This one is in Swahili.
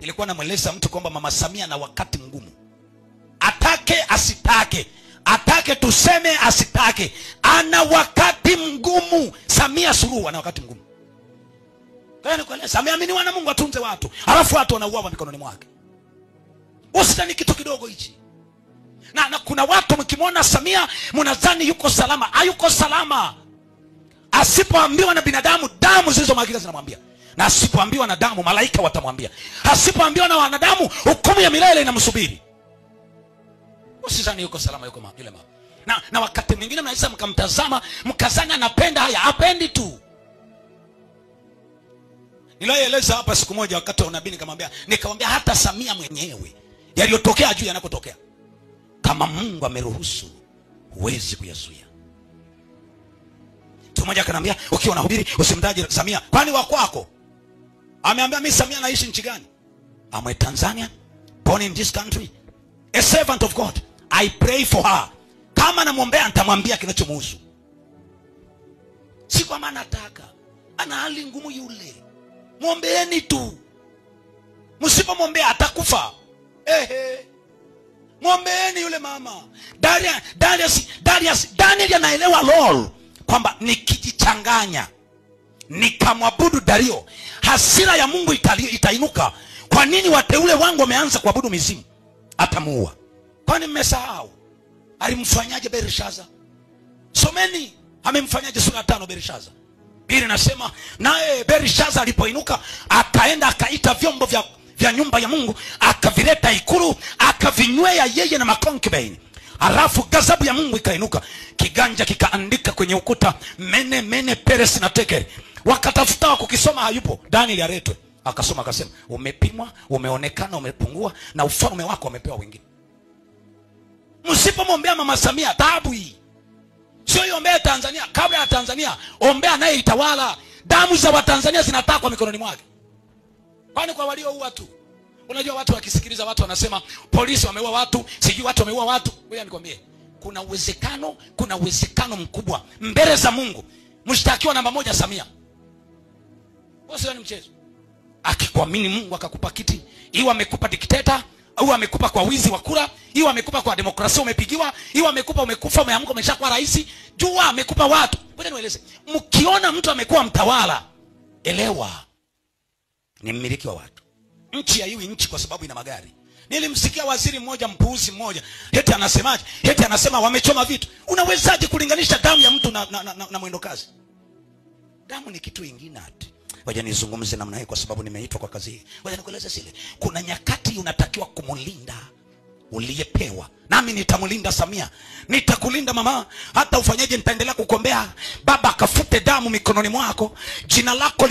Nilikuwa namweleza mtu kwamba Mama Samia na wakati mgumu. Atake asitake, atake tuseme asitake, ana wakati mgumu. Samia Suluhu ana wakati mgumu. Kwa hiyo nikueleza, ameaminiwa na Mungu atunze watu, alafu watu wanauawa mikononi mwake. Usitani kitu kidogo hichi. Na kuna watu mkimwona Samia mnadhani yuko salama. Hayuko salama. Asipoambiwa na binadamu, damu zilizomwagika zinamwambia. Na asipoambiwa na damu, malaika watamwambia. Asipoambiwa na wanadamu, hukumu ya milele inamsubiri. Usizani yuko salama, yuko yule mama. Na wakati mwingine mnaweza mkamtazama, mkazani anapenda haya, hapendi tu. Nilieleza hapa siku moja wakati wa unabii, nikamwambia hata Samia mwenyewe yaliyotokea juu yanakotokea, kama Mungu ameruhusu huwezi kuyazuia. Mtu mmoja akanambia, ukiwa unahubiri usimtaje Samia, kwani wa kwako? Ameambia mimi Samia naishi nchi gani? I'm a Tanzanian, born in this country, a servant of God. I pray for her. Kama namuombea nitamwambia kinachomhusu. Si kwa maana nataka. Ana hali ngumu yule. Muombeeni tu. Msipomwombea atakufa. Ehe. Muombeeni yule mama. Daniel anaelewa lol kwamba nikijichanganya nikamwabudu Dario, hasira ya Mungu itainuka. Kwa nini wateule wangu wameanza kuabudu mizimu? Atamuua. Kwani mmesahau alimfanyaje Belishaza? Someni amemfanyaje sura 5 Belishaza. Biblia inasema naye Belishaza alipoinuka akaenda akaita vyombo vya nyumba ya Mungu, akavileta ikulu, akavinywea yeye na makonkubine. Alafu ghadhabu ya Mungu ikainuka, kiganja kikaandika kwenye ukuta, mene mene peres na tekel. Wakatafuta kukisoma, hayupo. Daniel aletwe, akasoma akasema, umepimwa, umeonekana umepungua, na ufalme wako umepewa wengine. Msipomwombea Mama Samia taabu hii. Sio iombea Tanzania, kabla ya Tanzania ombea naye itawala. Damu za Watanzania zinatakwa mikononi mwake. Kwani kwa walioua tu. Unajua watu wakisikiliza watu wanasema polisi wameua watu, sijui watu wameua watu. Ngoja nikwambie, kuna uwezekano mkubwa mbele za Mungu mshtakiwa namba 1 Samia. Sio ni mchezo. Akikuamini Mungu akakupa kiti, iwe amekupa dikteta, au amekupa kwa wizi wa kura, iwe amekupa kwa demokrasia umepigiwa, iwe amekupa umekufa, umeamka umeshakuwa rais, jua amekupa watu. Ngoja niwaeleze, mkiona mtu amekuwa mtawala, elewa ni mmiliki wa watu. Nchi haiwi nchi kwa sababu ina magari. Nilimsikia waziri mmoja mpuuzi mmoja, eti anasemaje? Eti anasema wamechoma vitu. Unawezaje kulinganisha damu ya mtu na mwendo kazi? Damu ni kitu kingine ati. Waje nizungumze namna hii kwa sababu nimeitwa kwa kazi hii. Waje nikueleze sile. Kuna nyakati unatakiwa kumlinda uliyepewa. Nami nitamlinda Samia. Nitakulinda mama, hata ufanyeje nitaendelea kukuombea. Baba akafute damu mikononi mwako. Jina lako